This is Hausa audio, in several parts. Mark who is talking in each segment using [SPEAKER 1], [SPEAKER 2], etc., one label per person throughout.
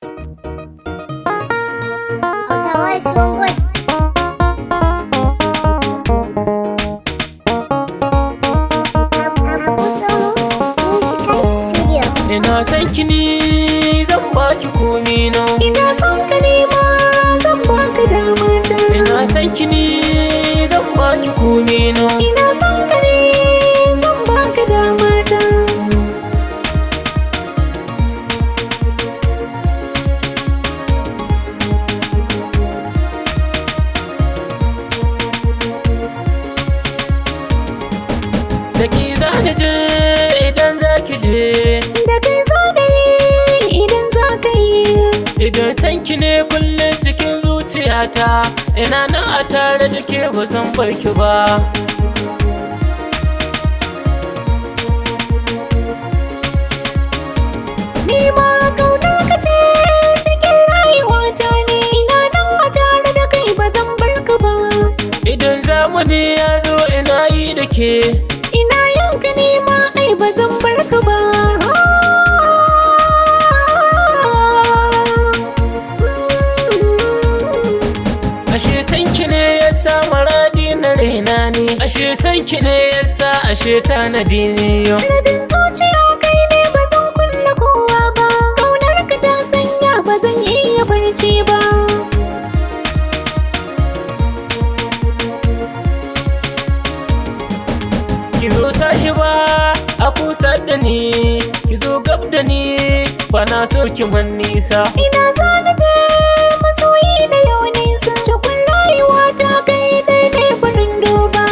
[SPEAKER 1] Auta Wangon. Abu Sauro Musical Studio.
[SPEAKER 2] Ina son ki ni zan baki komi na.
[SPEAKER 3] Ina son ka nema zan baka dama ta.
[SPEAKER 2] Ina son ki ni zan baki komi na.
[SPEAKER 3] Ina son ka ne zan baka dama ta.
[SPEAKER 2] Da ki za ni je idan za ki je.
[SPEAKER 3] Da kai za na yi idan za ka yi.
[SPEAKER 2] Idan son ki ne kullum cikin zuciyata. Ina nan a tare da ke ba zan bar ki ba.
[SPEAKER 3] Ni ma kaunar ka ce cikin rayuwata ne. Ina nan a tare da kai ba zan bar ka ba.
[SPEAKER 2] Idan zamani ya zo ina yi da ke.
[SPEAKER 3] Ina yin ka nema ai ba zan bar ka ba.
[SPEAKER 2] Ashe son ki ne ya sa maradi na raina ne. Ashe son ki ne ya sa ashe tanadi ne yau.
[SPEAKER 3] Rabin zuciya kai ne ba zan kulle kowa ba. Kaunar ka ta sanya ba zan iya barci ba.
[SPEAKER 2] Ki zo sahiba a kusa da ni, ki zo gab da ni, ba na so ki man nisa.
[SPEAKER 3] Ina za na je masoyi na yau nisa. Cakun rayuwa ta kai dai ne farin duba.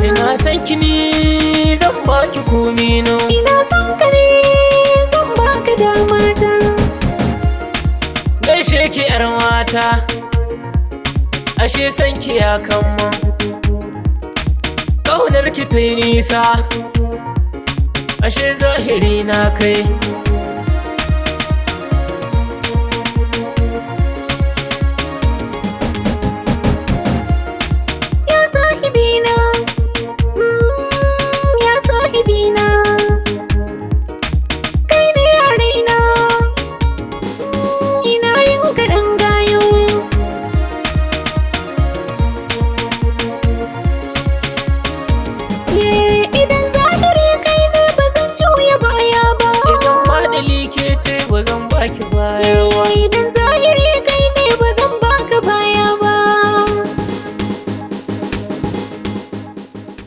[SPEAKER 2] Ina son ki ni zan baki komi na.
[SPEAKER 3] Ina son ka ne zan baka dama ta.
[SPEAKER 2] Gaishe ki yar mata, ashe son ki ya kamma. Ƙaunar ki ta yi nisa, ashe zahiri na kai.
[SPEAKER 3] Ya sahibina, ya sahibina, kai ne a raina, ina yin kaɗan gayo. Ye, idan zahiri kai ne ba zan juya baya ba.
[SPEAKER 2] Idan madali ke ce ba zan baki baya ba.
[SPEAKER 3] Idan